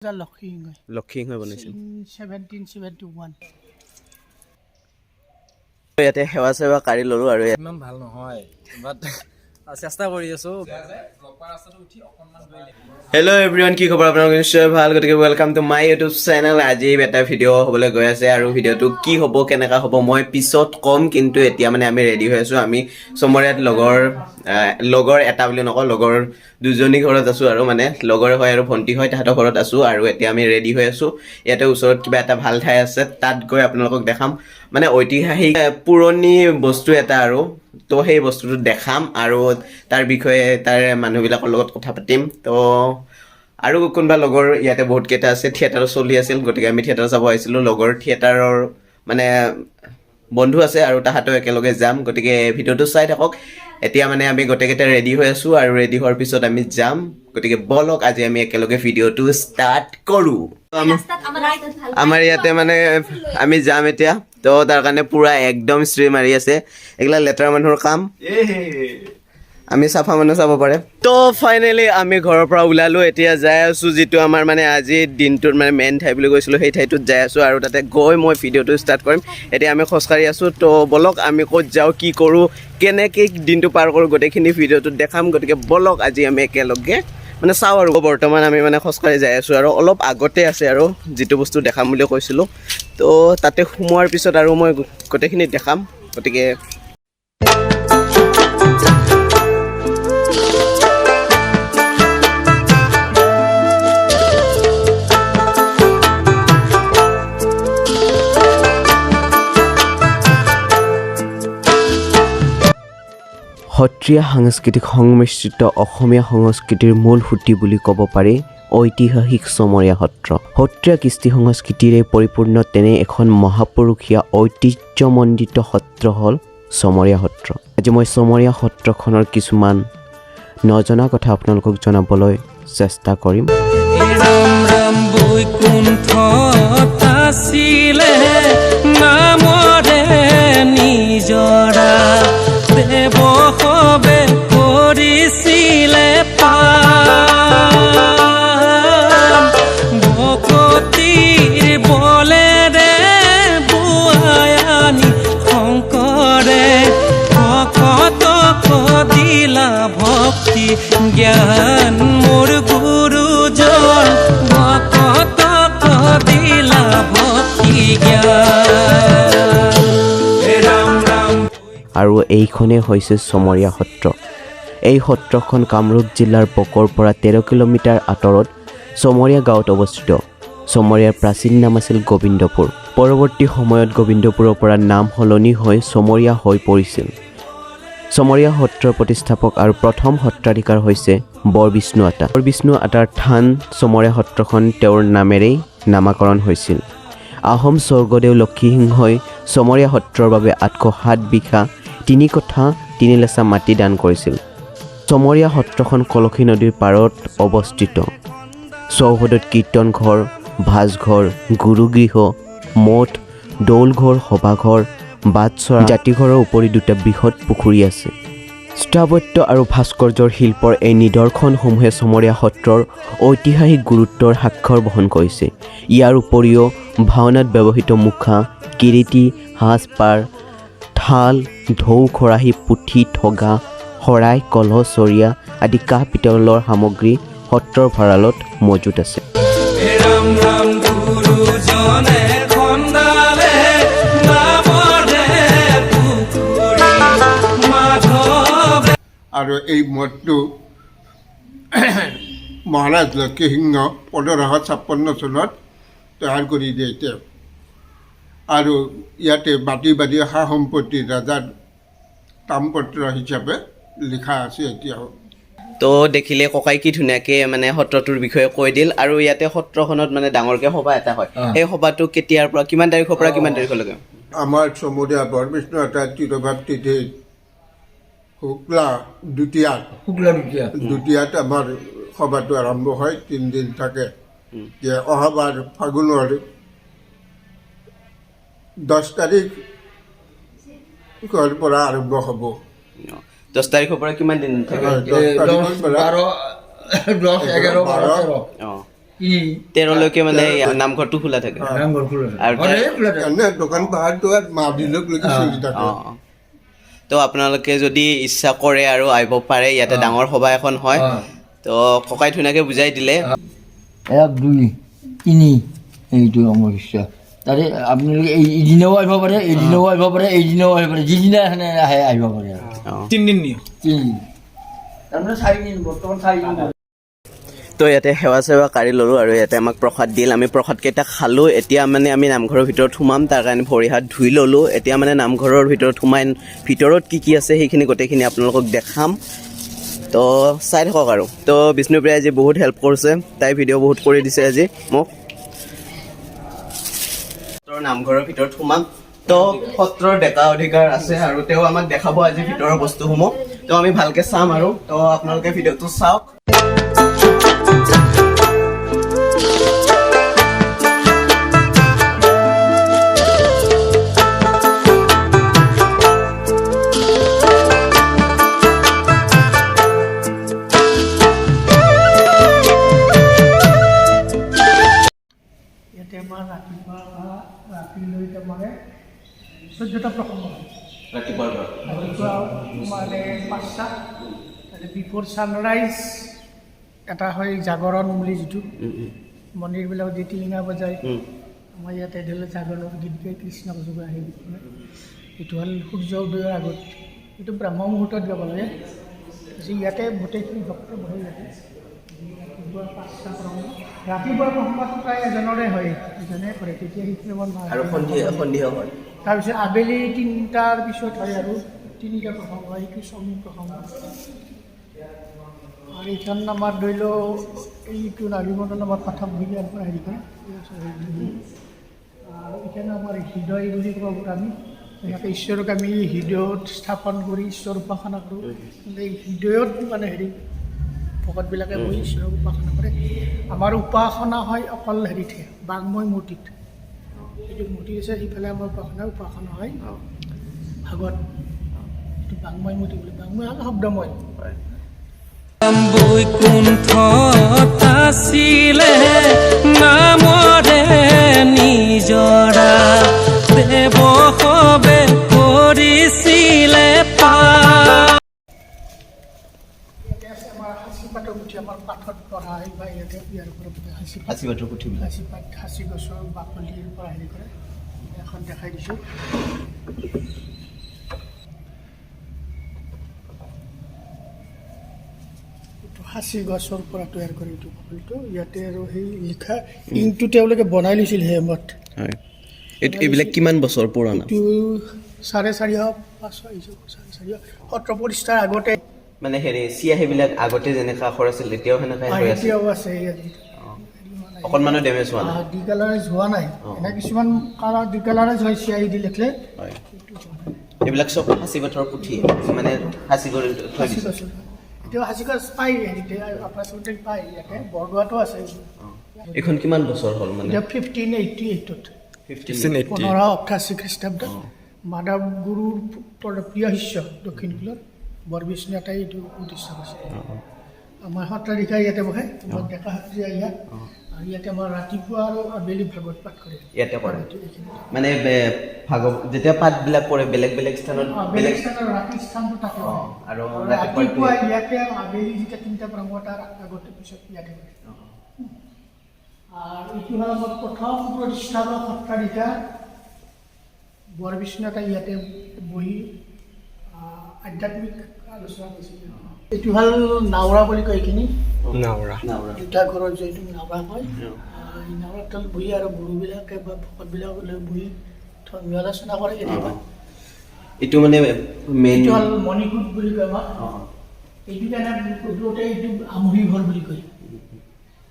লক্ষীসিংহই। লক্ষীসিংহই বনাইছিল। 1771। ইয়াতে সেৱা চেৱা কাঢ়ি ল'লো আৰু ইমান ভাল নহয়, বাট চেষ্টা কৰি আছো। হেল্ল' এভৰিৱান, কি খবৰ আপোনালোকৰ? নিশ্চয় ভাল। গতিকে welcome to my YouTube channel. আজি এটা ভিডিঅ' হ'বলৈ গৈ আছে আৰু ভিডিঅ'টো কি হ'ব, কেনেকুৱা হ'ব, মই পিছত ক'ম। কিন্তু এতিয়া মানে আমি ৰেডি হৈ আছোঁ। আমি চমৰীয়াত লগৰ এটা বুলি নকওঁ, লগৰ দুজনী ঘৰত আছোঁ আৰু মানে লগৰ হয় আৰু ভণ্টি হয়, তাহাঁতৰ ঘৰত আছোঁ। আৰু এতিয়া আমি ৰেডি হৈ আছোঁ। ইয়াতে ওচৰত কিবা এটা ভাল ঠাই আছে, তাত গৈ আপোনালোকক দেখাম। মানে ঐতিহাসিক পুৰণি বস্তু এটা আৰু তো সেই বস্তুটো দেখাম আৰু তাৰ বিষয়ে তাৰে মানুহবিলাকৰ লগত কথা পাতিম। তো আৰু কোনোবা লগৰ ইয়াতে বহুত কেইটা আছে। থিয়েটাৰ চলি আছিল, গতিকে আমি থিয়েটাৰ চাব আহিছিলোঁ। লগৰ থিয়েটাৰৰ মানে বন্ধু আছে আৰু তাহাঁতেও একেলগে যাম। গতিকে ভিডিঅ'টো চাই থাকক। এতিয়া মানে আমি গোটেইকেইটা ৰেডি হৈ আছোঁ আৰু ৰেডি হোৱাৰ পিছত আমি যাম। গতিকে ব'লক, আজি আমি একেলগে ভিডিঅ'টো ষ্টাৰ্ট কৰোঁ। আমাৰ ইয়াতে মানে আমি যাম এতিয়া, তো তাৰ কাৰণে পূৰা একদম শ্ৰী মাৰি আছে। এইগিলা লেতেৰা মানুহৰ কাম, আমি চাফা মানুহ চাব পাৰে। তো ফাইনেলি আমি ঘৰৰ পৰা ওলালোঁ। এতিয়া যাই আছোঁ যিটো আমাৰ মানে আজি দিনটোৰ মানে মেইন ঠাই বুলি কৈছিলোঁ, সেই ঠাইটোত যাই আছোঁ আৰু তাতে গৈ মই ভিডিঅ'টো ষ্টাৰ্ট কৰিম। এতিয়া আমি খোজকাঢ়ি আছোঁ। তো ব'লক, আমি ক'ত যাওঁ, কি কৰোঁ, কেনেকৈ দিনটো পাৰ কৰোঁ, গোটেইখিনি ভিডিঅ'টোত দেখাম। গতিকে ব'লক, আজি আমি একেলগে মানে চাওঁ। আৰু বৰ্তমান আমি মানে খোজকাঢ়ি যাই আছোঁ আৰু অলপ আগতে আছে আৰু যিটো বস্তু দেখাম বুলি কৈছিলোঁ। তো তাতে সোমোৱাৰ পিছত আৰু মই গোটেইখিনি দেখাম। গতিকে সত্ৰীয়া সাংস্কৃতিক সংমিশ্ৰিত অসমীয়া সংস্কৃতিৰ মূল সুঁতি বুলি ক'ব পাৰি ঐতিহাসিক চমৰীয়া সত্ৰ। সত্ৰীয়া কৃষ্টি সংস্কৃতিৰে পৰিপূৰ্ণ তেনে এখন মহাপুৰুষীয়া ঐতিহ্যমণ্ডিত সত্ৰ হ'ল চমৰীয়া সত্ৰ। আজি মই চমৰীয়া সত্ৰখনৰ কিছুমান নজনা কথা আপোনালোকক জনাবলৈ চেষ্টা কৰিম। ৰাম ৰাম বৈকুণ্ঠত আছিলে নামৰে নিজৰা, দেৱ সবে কৰিছিলে পান। ভকতিৰ বলেৰে বোৱাই আনি শংকৰে ভকতক দিলা ভক্তি জ্ঞান। মোৰ গুৰুজন ভকতক দিলা ভক্তি জ্ঞান। ৰাম ৰাম। আৰু এইখনেই হৈছে চমৰীয়া সত্ৰ। এই সত্ৰখন কামৰূপ জিলাৰ বকৰ পৰা 13 কিলোমিটাৰ আঁতৰত চমৰীয়া গাঁৱত অৱস্থিত। চমৰীয়াৰ প্ৰাচীন নাম আছিল গোবিন্দপুৰ। পৰৱৰ্তী সময়ত গোবিন্দপুৰৰ পৰা নাম সলনি হৈ চমৰীয়া হৈ পৰিছিল। চমৰীয়া সত্ৰৰ প্ৰতিষ্ঠাপক আৰু প্ৰথম সত্ৰাধিকাৰ হৈছে বৰবিষ্ণু আতা। বৰবিষ্ণু আতাৰ থান চমৰীয়া সত্ৰখন তেওঁৰ নামেৰেই নামাকৰণ হৈছিল। আহোম স্বৰ্গদেউ লক্ষীসিংহই চমৰীয়া সত্ৰৰ বাবে 807 বিঘা 3 কঠা 3 লেচা মাটি দান কৰিছিল। চমৰীয়া সত্ৰখন কলসী নদীৰ পাৰত অৱস্থিত। চৌহদত কীৰ্তন ঘৰ, ভাজঘৰ, গুৰুগৃহ, মঠ, দৌলঘৰ, সভাঘৰ, বাটচৰা, জাতিঘৰৰ উপৰি দুটা বৃহৎ পুখুৰী আছে। স্থাপত্য আৰু ভাস্কৰ্যৰ শিল্পৰ এই নিদৰ্শনসমূহে চমৰীয়া সত্ৰৰ ঐতিহাসিক গুৰুত্বৰ স্বাক্ষৰ বহন কৰিছে। ইয়াৰ উপৰিও ভাওনাত ব্যৱহৃত মুখা, কিৰীটি, সাজপাৰ, থাল, ঢৌ, খৰাহী, পুথি, ঠগা, শৰাই, কলহ, চৰিয়া আদি কাঁহ পিতলৰ সামগ্ৰী সত্ৰৰ ভঁৰালত মজুত আছে। ৰাম ৰাম গুৰুজনে খন্দালে নামৰে পুখুৰী মাধৱে। আৰু এই মঠটো মহাৰাজ লক্ষীসিংহ 1556 চনত তৈয়াৰ কৰি দিয়ে তেওঁ। আৰু ইয়াতে মাটি বাৰী সা সম্পত্তি ৰাজাৰ তামপত্ৰ হিচাপে লিখা আছে এতিয়াও। তো দেখিলে ককাই কি ধুনীয়াকে মানে সত্ৰটোৰ বিষয়ে কৈ দিল। আৰু ইয়াতে সত্ৰখনত মানে ডাঙৰকে সভা এটা হয়। সেই সভাটো কেতিয়াৰ পৰা, কিমান তাৰিখৰ পৰা কিমান তাৰিখলৈকে? আমাৰ চমৰীয়া বৰবিষ্ণু এটা তিৰোভাৱ তিথিত শুক্লা দ্বিতীয়াত। শুক্লা দ্বিতীয়া। দ্বিতীয়াত আমাৰ সভাটো আৰম্ভ হয়, 3 দিন থাকে। যে অহাবাৰ ফাগুনৰ 10 তাৰিখৰ পৰা আৰম্ভ হ'ব। 10 তাৰিখৰ পৰা কিমান দিন থাকে? 10 তাৰিখৰ 10, পৰা 12, 10, 11, 12, 13। 13লৈকে মানে নামঘৰটো খোলা থাকে। নামঘৰ খোলা থাকে। আৰু সদায়ে খোলা থাকে। এনে দোকান পাহাৰটো আৰু মাহ দিনক লৈকে চলি থাকে। অঁ, তো আপোনালোকে যদি ইচ্ছা কৰে আৰু আহিব পাৰে, ইয়াতে ডাঙৰ সভা এখন হয়। তো ককাই ধুনীয়াকৈ বুজাই দিলে। 1, 2, 3, এইটো অমাৱস্যা। তাৰে আপোনালোকে এই এইদিনাও আহিব পাৰে, এইদিনাও আহিব পাৰে, এইদিনাও আহিব পাৰে, যিদিনা আহে আহিব পাৰে আৰু। 3 দিন। 3 দিন, তাৰমানে 4 দিন, বৰ্তমান 4 দিন। তো ইয়াতে সেৱা চেৱা কাঢ়ি ল'লোঁ আৰু ইয়াতে আমাক প্ৰসাদ দিল, আমি প্ৰসাদকেইটা খালোঁ। এতিয়া মানে আমি নামঘৰৰ ভিতৰত সোমাম, তাৰ কাৰণে ভৰি হাত ধুই ল'লোঁ। এতিয়া মানে নামঘৰৰ ভিতৰত সোমাই ভিতৰত কি কি আছে সেইখিনি গোটেইখিনি আপোনালোকক দেখাম, তো চাই থাকক। আৰু তো বিষ্ণুপ্ৰিয়াই আজি বহুত হেল্প কৰিছে, তাই ভিডিঅ' বহুত কৰি দিছে আজি মোক। সত্ৰৰ নামঘৰৰ ভিতৰত সোমাম, তো সত্ৰৰ ডেকা অধিকাৰ আছে আৰু তেওঁ আমাক দেখাব আজি ভিতৰৰ বস্তুসমূহ। তো আমি ভালকে চাম আৰু তো আপোনালোকে ভিডিঅ'টো চাওক। ইয়াতে আমাৰ ৰাতিপুৱা পৰা ৰাতিলৈ তাৰমানে 14টা প্ৰসংগ হয়। ৰাতিপুৱাৰ পৰা? ৰাতিপুৱা মানে 5টা, তাৰপিছত বিফ'ৰ ছানৰাইজ এটা হয় জাগৰণ বুলি, যিটো মন্দিৰবিলাকত যে টিলিঙা বজায়, আমাৰ ইয়াতে ধৰি লওক জাগৰণৰ গীত গাই কৃষ্ণক যোগাই, সেই গীত গায়। এইটো হ'ল সূৰ্য উদয়ৰ আগত, এইটো ব্ৰহ্ম মুহূৰ্তত গাব লাগে। তাৰপিছত ইয়াতে গোটেইখিনি ভক্ত বহে ইয়াতে। ৰাতিপুৱা 5টা প্ৰসংগ, ৰাতিপুৱা প্ৰসংগটো প্ৰায় এজনৰে হয়, এজনে কৰে তেতিয়া সেইখিনি সময়ত। আৰু সন্ধিয়া হয়? তাৰপিছত আবেলি 3টাৰ পিছত হয় আৰু 3টা প্ৰসংগ হয়, সেইটো স্বামী প্ৰসংগ। আৰু এইখন আমাৰ ধৰি লওক এইটো নাভিমণ্ডল, আমাৰ পাঠক ইয়াৰ পৰা হেৰি কৰে। আৰু এইখানে আমাৰ হৃদয় বুলি ক'ব পাৰোঁ আমি। এনেকৈ ঈশ্বৰক আমি হৃদয়ত স্থাপন কৰি ঈশ্বৰ উপাসনা কৰোঁ। কিন্তু এই হৃদয়ত মানে হেৰি ভকতবিলাকে বহি ঈশ্বৰক উপাসনা কৰে। আমাৰ উপাসনা হয় অকল হেৰিতহে, বাগ্ময় মূৰ্তিত। এইটো মূৰ্তি আছে, সিফালে আমাৰ উপাসনা হয় ভাগত। এইটো বাগ্ময় মূৰ্তি বুলি, বাগ্ময় হ'ল শব্দময়। বৈকুণ্ঠত আছিলে নামৰে নিজৰা, দেৱ সবে কৰিছিলে পাৰ। ইয়াতে আছে আমাৰ সাঁচি পাতৰ পুথি, আমাৰ পাঠত পঢ়া হয় বা ইয়াতে ইয়াৰ পৰা সাঁচি পাত। সাঁচি পাতৰ পুথিবিলাক? সাঁচি পাত, সাঁচি গছৰ বাকলিৰ পৰা হেৰি কৰে। এখন দেখাই দিছোঁ। এইটো সাঁচি গছৰ পৰা তৈয়াৰ কৰে এইটো বাকলিটো। ইয়াতে আৰু সেই লিখা ইংকটো তেওঁলোকে বনাই লৈছিল সেই সময়ত। হয়, এইবিলাক কিমান বছৰ পুৰণা? এইটো 450, 500 আহিছে, 450, সত্ৰ প্ৰতিষ্ঠাৰ আগতে। মানে হেৰি চিয়াহীবিলাক আগতে যেনেকা আখৰ আছিল এতিয়াও সেনেকাই হৈ আছে? এতিয়াও আছে ইয়াত। অকণমানো ডেমেজ হোৱা নাই? ডিকালাৰাইজ হোৱা নাই। এনে কিছুমান কালাৰ ডিকালাৰাইজ হয় চিয়াহী দি লিখিলে। হয়, এইবিলাক চব সাঁচি পাতৰ পুথি, মানে সাঁচি কৰি থৈ সাঁচি দিছে। গছৰ। এতিয়াও সাঁচি গছ পায় হেৰিতে, আপোনাৰ ওচৰতে পায়, ইয়াতে বৰদোৱাতো আছে। এইখন কিমান বছৰ হ'ল মানে? এতিয়া 1588ত। 15 1588 খ্ৰীষ্টাব্দত মাধৱ গুৰুৰ প্ৰিয় শিষ্য দক্ষিণ কুলৰ বৰবিষ্ণু এটাই এইটো প্ৰতিষ্ঠা কৰিছে। আমাৰ সত্ৰাধিকাৰ ইয়াতে বহে, আমাৰ ডেকা সত্ৰীয়া ইয়াত। আৰু ইয়াতে আমাৰ ৰাতিপুৱা আৰু আবেলি ভাগৱত পাঠ কৰে। ইয়াতে কৰে? এইখিনিতে। মানে ভাগৱ যেতিয়া পাঠবিলাক পঢ়ে বেলেগ বেলেগ স্থানত? বেলেগ বেলেগ স্থানৰ ৰাতি স্থানটো তাতে হয়। আৰু আৰু ৰাতিপুৱা? ৰাতিপুৱা ইয়াতে আৰু আবেলি যেতিয়া 3টা প্ৰসংগ, তাৰ আগতে পিছত ইয়াতে কৰে। আৰু এইটো হ'ল আমাৰ প্ৰথম প্ৰতিষ্ঠাপক সত্ৰাধিকাৰ বৰবিষ্ণু এটা ইয়াতে বহি আধ্যাত্মিক আলোচনা কৰিছিল। এইটো হ'ল নাওৰা বুলি কয় এইখিনি। নাওৰা। দুটা ঘৰৰ যিটো নাওৰা কয়, এই নাওৰাৰ তলত বহি আৰু গুৰুবিলাকে বা ভকতবিলাকে লৈ বহি ধৰ্মীয় আলোচনা কৰে কেতিয়াবা। এইটো মানে মেইন? এইটো হ'ল মণিকূট বুলি কয় আমাক। এইটো কাৰণে এইটোতে এইটো আমহি ঘৰ বুলি কয়।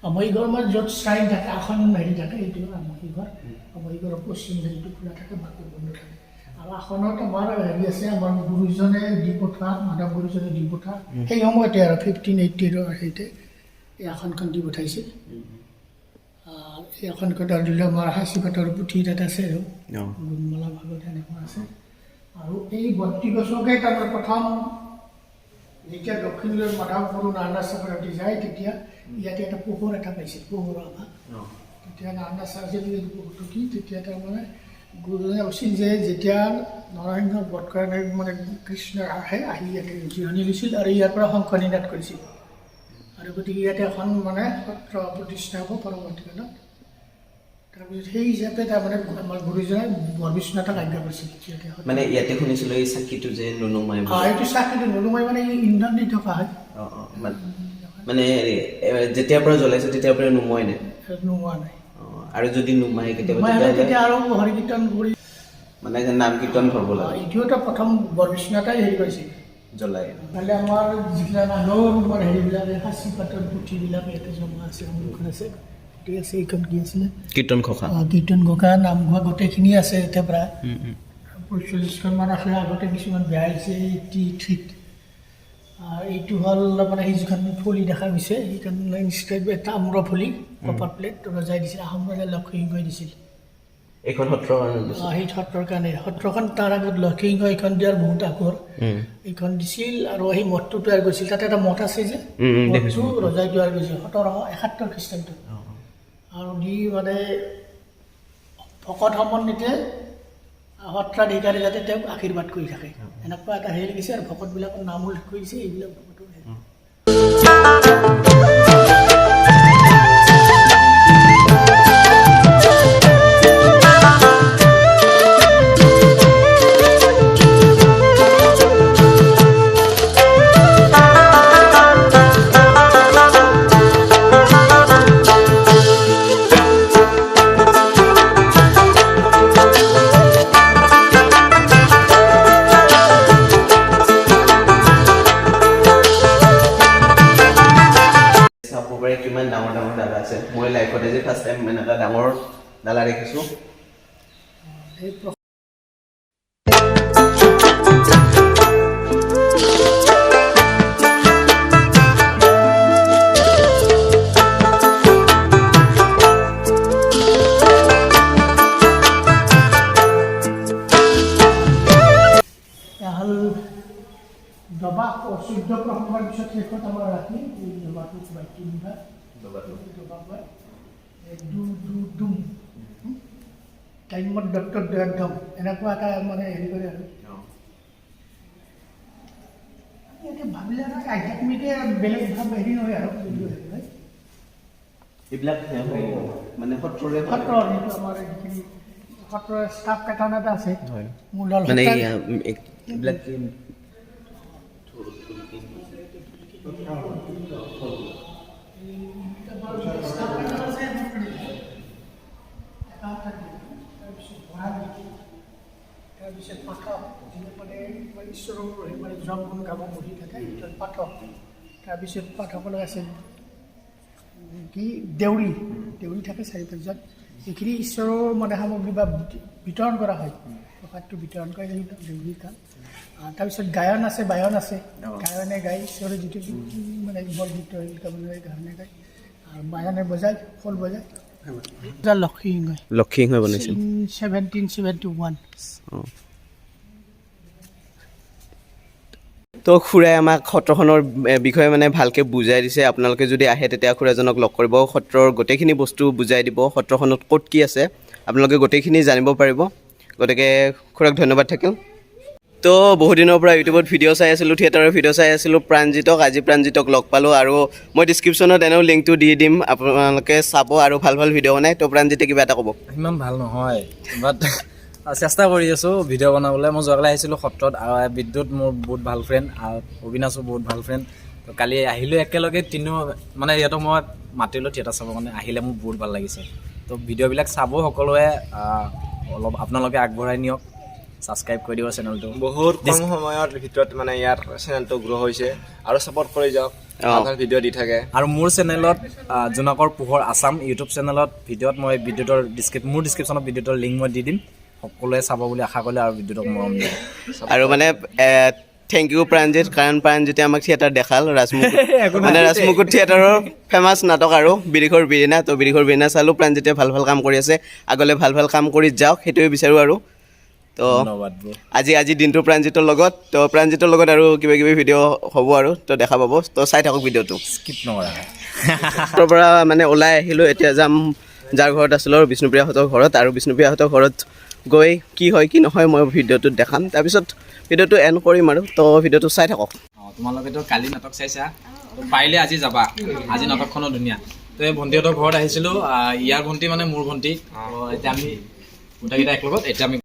আমহি ঘৰ মানে য'ত শ্ৰাইন থাকে, আসন হেৰি থাকে, এইটো আমহি ঘৰ। আমহি ঘৰৰ পশ্চিম হেৰিটো খোলা থাকে, বাকী বন্ধ থাকে। আৰু আসনত আমাৰ হেৰি আছে, আমাৰ গুৰুজনে দি পঠোৱা, মাধৱ গুৰুজনে দি পঠোৱা, সেই সময়তে আৰু 1580ৰ হেৰিতে এই আসনখন দি পঠাইছিল। এই আসনখন আৰু ধৰি লওক আমাৰ সাঁচি পাতৰ পুথি তাত আছে আৰু গুণমালা ভাগত সেনেকুৱা আছে। আৰু এই বন্তি গছকে তাৰমানে প্ৰথম যেতিয়া দক্ষিণলৈ মাধৱ গুৰু নাৰায়ণ চক্ৰৱৰ্তী যায়, তেতিয়া ইয়াতে এটা পোহৰ এটা পাইছিল, পোহৰৰ আভা। তেতিয়া নাৰায়ণ চাৰ্জেলি পোহৰটো কি, তেতিয়া তাৰমানে গুৰুজনে কৈছিল যে যেতিয়া নৰসিংহ বধ কাৰণে মানে কৃষ্ণ আহে, আহি ইয়াতে জিৰণি লৈছিল আৰু ইয়াৰ পৰা শংখনিনাদ কৰিছিল। আৰু গতিকে ইয়াতে এখন মানে সত্ৰ প্ৰতিষ্ঠা হ'ব পৰৱৰ্তী কালত। তাৰপিছত সেই হিচাপে তাৰমানে আমাৰ গুৰুজনাই বৰবিশ্বনাথক আজ্ঞা কৰিছিল ইয়াতে সত্ৰ। মানে ইয়াতে শুনিছিলোঁ এই চাকিটো যে নুনুমাই বুলি। এইটো চাকিটো নুনুমাই, মানে এই ইন্ধন দি থকা হয়। অঁ, মানে হেৰি, যেতিয়াৰ পৰা জ্বলাইছে তেতিয়াৰ পৰা নুমুৱাই নাই? নুমোৱা নাই। অঁ, আৰু যদি নুমাই কেতিয়াবা? নুমাই হ'লে তেতিয়াহ'লে তেতিয়া আৰু হৰি কীৰ্তন কৰি মানে নাম কীৰ্তন ধৰিব লাগে। এইটো প্ৰথম বৰবিশ্বনাথে হেৰি কৰিছিল। জ্বলাই। ইফালে আমাৰ যিবিলাক আগৰ আমাৰ হেৰিবিলাক, এই সাঁচি পাতৰ পুথিবিলাক ইয়াতে জমা আছে, সংৰক্ষণ আছে, ঠিক আছে। এইখন কি আছিলে? কীৰ্তন ঘোষা। কীৰ্তন ঘোষা, নামঘোষা গোটেইখিনি আছে এতিয়া। প্ৰায় 45খনমান আছে। আগতে কিছুমান বেয়া হৈছে 83ত। আৰু এইটো হ'ল মানে সেই যিখন ফলি দেখা গৈছে, সেইখন ইনস্ক্ৰাইব তাম্ৰ ফলি, কপাৰ প্লেট, ৰজাই দিছিল, আহোম ৰজাই লক্ষীসিংহই দিছিল। এইখন সত্ৰৰ কাৰণে দিছে? সেই সত্ৰৰ কাৰণে। সত্ৰখন তাৰ আগত লক্ষীসিংহ এইখন দিয়াৰ বহুত আগৰ এইখন দিছিল। আৰু সেই মঠটো তৈয়াৰ কৰিছিল, তাতে এটা মঠ আছে যে, উম, উম, মঠটো দেখিছোঁ। ৰজাই তৈয়াৰ কৰিছিল 1771 খ্ৰীষ্টাব্দত। আৰু দি মানে ভকত সমন্বিতে সত্ৰাধিকাৰী যাতে তেওঁক আশীৰ্বাদ কৰি থাকে, এনেকুৱা এটা হেৰি লিখিছে। আৰু ভকতবিলাকৰ নাম উল্লেখ কৰিছে, এইবিলাক ভকতৰ হেৰি। চাব পাৰে কিমান ডাঙৰ ডাঙৰ ডালা আছে। মই লাইফত আজি ফাৰ্ষ্ট টাইম এনেকুৱা ডাঙৰ ডালা দেখিছোঁ। সেই এয়া হ'ল দবা। 14 প্ৰসংগৰ পিছত শেষত আমাৰ ৰাতি এই দবাটো কোবাই, তিনিবাৰ দবা কোবাই, এক দু দু দুম টাইমত দত্ত দম, এনেকুৱা এটা মানে হেৰি কৰে। আৰু এতিয়া ভাবিলে আৰু আধ্যাত্মিকে, বেলেগ ভাৱ হেৰি নহয় আৰু যদিও হেৰি হয়। এইবিলাক মানে সত্ৰৰে হয়? সত্ৰৰ সেইটো আমাৰ যিখিনি সত্ৰৰ ষ্টাফ পেটাৰ্ণ এটা আছে মূলধন মানে সত্ৰৰ। এইবিলাক কি? ষ্টাফ পেটাৰ্ণ আছে, এটা এটা দিয়ে। তাৰপিছত ভঁৰাল, তাৰপিছত পাঠক, যিটো মানে ঈশ্বৰৰ মানে জপ গুণ গাব বহি থাকে, সেইটো পাঠক। তাৰপিছত পাঠকলৈ আছে কি দেউৰী, দেউৰী থাকে চাৰি পাঁচজন। এইখিনি ঈশ্বৰৰ মানে সামগ্ৰী বা বিতৰণ কৰা হয়, প্ৰসাদটো বিতৰণ কৰে, সেইবিলাক দেউৰীৰ কাম। তাৰপিছত গায়ন আছে, বায়ন আছে। গায়নে গায়, ঈশ্বৰে যিটো মানে বৰগীত গাবলৈ গায়নে গায় আৰু বায়নে বজায়, খোল বজায়। লক্ষীসিংহই। লক্ষীসিংহই বনাইছিল? 1771। তো খুৰাই আমাক সত্ৰখনৰ বিষয়ে মানে ভালকৈ বুজাই দিছে। আপোনালোকে যদি আহে তেতিয়া খুৰাজনক লগ কৰিব, সত্ৰৰ গোটেইখিনি বস্তু বুজাই দিব। সত্ৰখনত ক'ত কি আছে আপোনালোকে গোটেইখিনি জানিব পাৰিব। গতিকে খুৰাক ধন্যবাদ থাকিল। তো বহুদিনৰ পৰা ইউটিউবত ভিডিঅ' চাই আছিলোঁ, থিয়েটাৰৰ ভিডিঅ' চাই আছিলোঁ প্ৰাণজিতক। আজি প্ৰাণজিতক লগ পালোঁ। আৰু মই ডিছক্ৰিপশ্যনত এনেও লিংকটো দি দিম, আপোনালোকে চাব আৰু ভাল ভাল ভিডিঅ' বনায়। তো প্ৰাণজিতে কিবা এটা ক'ব। ইমান ভাল নহয়, বাট চেষ্টা কৰি আছোঁ ভিডিঅ' বনাবলৈ। মই যোৱাকালি আহিছিলোঁ সত্ৰত আৰু বিদ্যুৎ মোৰ বহুত ভাল ফ্ৰেণ্ড আৰু অবিনাশো বহুত ভাল ফ্ৰেণ্ড। তো কালি আহিলোঁ একেলগে তিনিও, মানে সিহঁতক মই মাতিলোঁ থিয়েটাৰ চাবৰ কাৰণে, আহিলে মোৰ বহুত ভাল লাগিছে। তো ভিডিঅ'বিলাক চাব সকলোৱে, অলপ আপোনালোকে আগবঢ়াই নিয়ক, ছাবস্ক্ৰাইব কৰি দিব চেনেলটো। বহুত কম সময়ৰ ভিতৰত মানে ইয়াৰ চেনেলটো গ্ৰ' হৈছে আৰু ছাপৰ্ট কৰি যাওক। ভাল ভাল ভিডিঅ' দি থাকে। আৰু মোৰ চেনেলত জোনাকৰ পোহৰ আছাম ইউটিউব চেনেলত ভিডিঅ'ত মই বিদ্যুতৰ মোৰ ডিছক্ৰিপশ্যনত বিদ্যুতৰ লিংক মই দি দিম। সকলোৱে চাব বুলি আশা কৰিলে আৰু বিদ্যুতক মৰম দিব। আৰু মানে thank U Pranjit, কাৰণ প্ৰাণজিতে আমাক থিয়েটাৰ দেখাল। ৰাজমুকুট, মানে ৰাজমুকুট থিয়েটাৰৰ ফেমাছ নাটক আৰু বিৰিখৰ বিৰিণা। তো বিৰিখৰ বিৰিণা চালোঁ। প্ৰাণজিতে ভাল ভাল কাম কৰি আছে, আগলৈ ভাল ভাল কাম কৰি যাওক সেইটোৱে বিচাৰোঁ। আৰু তো তো ধন্যবাদ bro। আজি আজি দিনটো প্ৰাণজিতৰ লগত, তো প্ৰাণজিতৰ লগত আৰু কিবা কিবি ভিডিঅ' হ'ব আৰু তো দেখা পাব, তো চাই থাকক ভিডিঅ'টো। স্কিপ নকৰা। ঘৰৰ পৰা মানে ওলাই আহিলোঁ, এতিয়া যাম যাৰ ঘৰত আছিলোঁ আৰু বিষ্ণুপ্ৰিয়াহঁতৰ ঘৰত। আৰু বিষ্ণুপ্ৰিয়াহঁতৰ ঘৰত গৈ কি হয় কি নহয় মই ভিডিঅ'টোত দেখাম, তাৰপিছত ভিডিঅ'টো এণ্ড কৰিম আৰু তো ভিডিঅ'টো চাই থাকক। অঁ, তোমালোকেতো কালি নাটক চাইছা, তো পাৰিলে আজি যাবা, আজি নাটকখনো ধুনীয়া। তো এই ভণ্টিহঁতৰ ঘৰত আহিছিলোঁ, ইয়াৰ ভণ্টি মানে মোৰ ভণ্টি। তো এতিয়া আমি গোটেইকেইটা একেলগত এতিয়া আমি